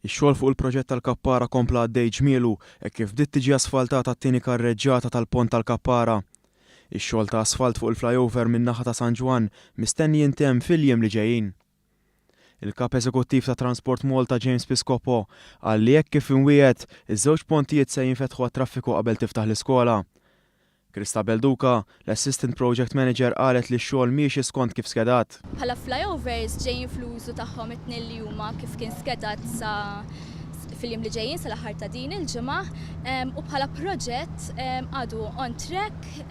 Ix-xogħol fuq il-proġett tal-Kappara kompla għaddej ġmielu hekk kif bdiet tiġi asfaltata t-tieni karreġġjata tal-pont tal-Kappara. Ix-xogħol ta' asfalt fuq il-flyover min-naħa ta' San Ġwann mistenni jintemm fil-jiem li ġejjin. Il-Kap Eżekuttiv ta' Transport Malta James Piscopo qal li hekk kif inwiegħed, iż-żewġ pontijiet se jinfetħu għat-traffiku qabel tiftaħ l-iskola. Christabel Duca, l-Assistant Project Manager qalet li x-xogħol miexi skont kif skedat. Bħala flyovers ġejjin fl-użu tagħhom it-tnejn li huma kif kien skedat sa fil-jiem li ġejjin sal-aħħar ta' din il-ġimgħa u bħala proġett għadu on track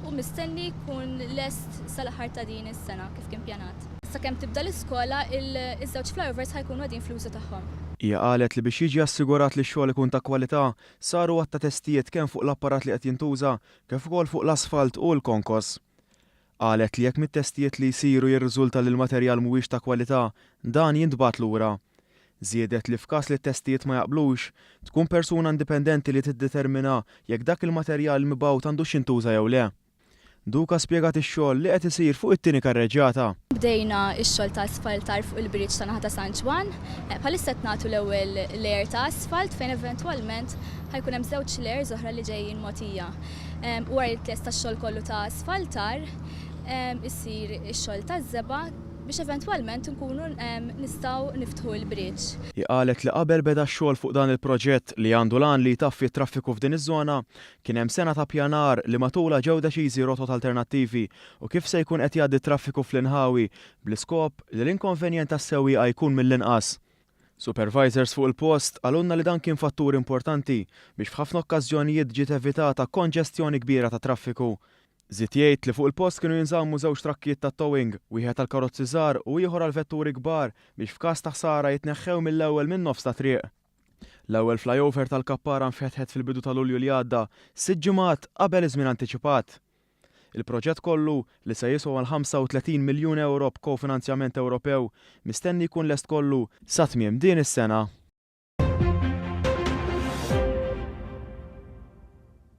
u mistenni jkun lest sal-aħħar ta' din is-sena kif kien pjanat. Sakemm tibda l-iskola iż-żewġ flyovers ħa jkunu qegħdin fl-użu tagħhom. Hija qalet li biex jiġi assigurat li x-xogħol ikun ta' kwalità, Saru għadd ta' testijiet kemm fuq l-apparat li qed jintuża kif ukoll fuq l-asfalt u l-konkos. Qalet li jekk mit-testijiet li jsiru jirriżulta li l-materjal mhuwiex ta' kwalità, dan jintbagħat lura. Żiedet li f'każ li t-testijiet ma jaqblux, tkun persuna indipendenti li tiddetermina jekk dak il-materjal mibgħut għandux jintuża jew le. Duca spjegat ix-xogħol li qed isir fuq it-tieni karreġġjata. Bdejna x-xogħol ta' asfaltar fuq il-bridge ta' naħa ta' San Ġwann. Bħalissa qed nagħtu l-ewwel layer ta' asfalt fejn eventwalment ħa jkun hemm żewġ layers oħra li ġejjin mogħtija. Wara li tlesta x-xogħol kollu ta' asfaltar, isir ix-xogħol taż-żebgħa biex eventwalment inkunu nistgħu niftħu l-bridge. Hi qalet li qabel beda x-xogħol fuq dan il-proġett li għandu l-għan li jtaffi t-traffiku f'din iż-żona, Kien hemm sena ta' ppjanar li matulha ġew deċiżi rotot alternattivi u kif se jkun qed jgħaddi t-traffiku fl-inħawi bl-iskop li l-inkonvenjent għas-sewwieqa jkun mill-inqas. Supervisors fuq il-post qalulna li dan kien fattur importanti biex f'ħafna okkażjonijiet ġiet evitata konġestjoni kbira ta' traffiku. Żied jgħid li fuq il-post kienu jinżammu żewġ trakkijiet tat-towing, wieħed għal karozzi żgħar u ieħor għal vetturi kbar biex f'każ ta' ħsara jitneħħew mill-ewwel min-nofs tat-triq. L-ewwel flyover tal-Kappara nfetħet fil-bidu ta' Lulju li għadda, sitt ġimgħat qabel iż-żmien antiċipat. Il-proġett kollu, li se jiswa mal-35 miljun ewro b'ko-finanzjament Ewropew, mistenni jkun lest kollu sa tmiem din is-sena.